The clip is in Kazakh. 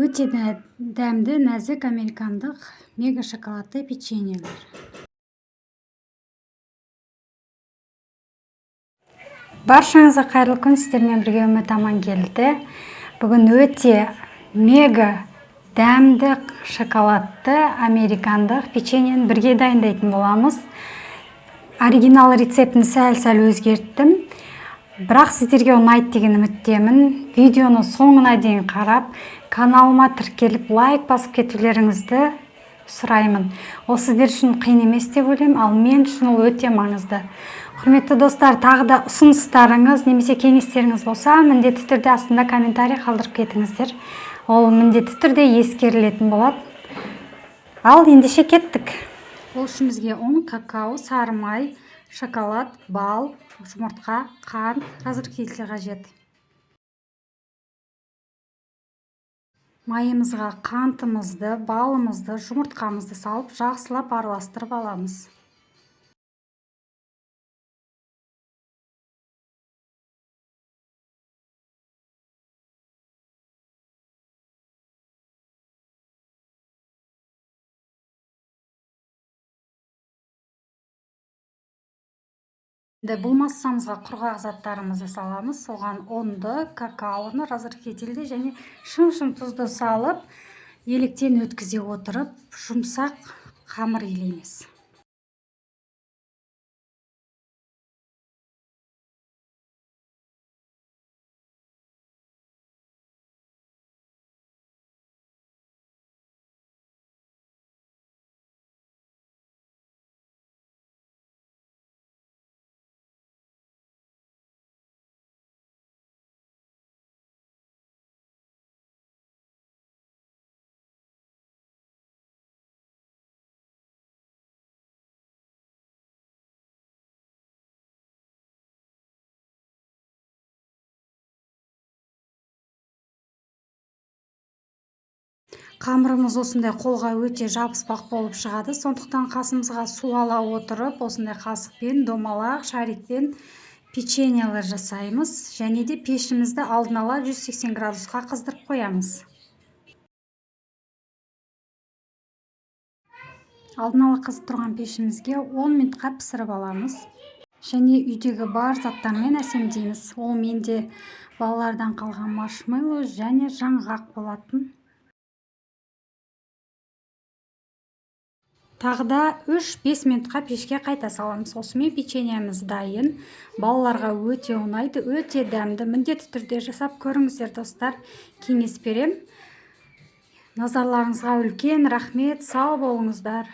Өте дәмді, нәзік американдық мега шоколадты печеньелер. Баршаңызға қайырлы күн, сіздермен бірге Үміт Амангелді. Бүгін өте мега дәмді шоколадты американдық печеньені бірге дайындайтын боламыз. Оригинал рецептін сәл-сәл өзгерттім. Бірақ сіздерге ұнайды деген үміттемін. Видеоны соңына дейін қарап, каналыма тіркеліп, лайк басып кетулеріңізді сұраймын. Ол сіздер үшін қиын емес деп ойлаймын, ал мен үшін ол өте маңызды. Құрметті достар, тағы да ұсыныстарыңыз немесе кеңестеріңіз болса, міндетті түрде астында комментарий қалдырып кетіңіздер. Ол міндетті түрде ескерілетін болады. Ал ендеше кеттік. Ол үшін бізге ұн, какао, сары май, шоколад, бал, жұмыртқа, қант, разрыхлитель қажет. Майымызға қантымызды, балымызды, жұмыртқамызды салып, жақсылап араластырып аламыз. Енді бұл массамызға құрғақ заттарымызды саламыз. Соған ұнды, какаоны, разрыхлительді және шым-шым тұзды салып, електен өткізе отырып, жұмсақ қамыр илейміз. Қамырымыз осындай қолға өте жабыспақ болып шығады. Сондықтан қасымызға су ала отырып, осындай қасықпен, домалақ, шарикпен печеньелер жасаймыз. Және де пешімізді алдын ала 180 градусқа қыздырып қоямыз. Алдын ала қызып тұрған пешімізге 10 минутқа пісіріп аламыз. Және үйдегі бар заттармен әсемдейміз. Ол менде балалардан қалған маршмеллоу және жаңғақ болатын. Тағы да 3-5 минутқа пешке қайта саламыз. Осымен печеньеміз дайын. Балаларға өте ұнайды, өте дәмді. Міндетті түрде жасап көріңіздер, достар. Кеңес берем. Назарларыңызға үлкен рахмет. Сау болыңыздар.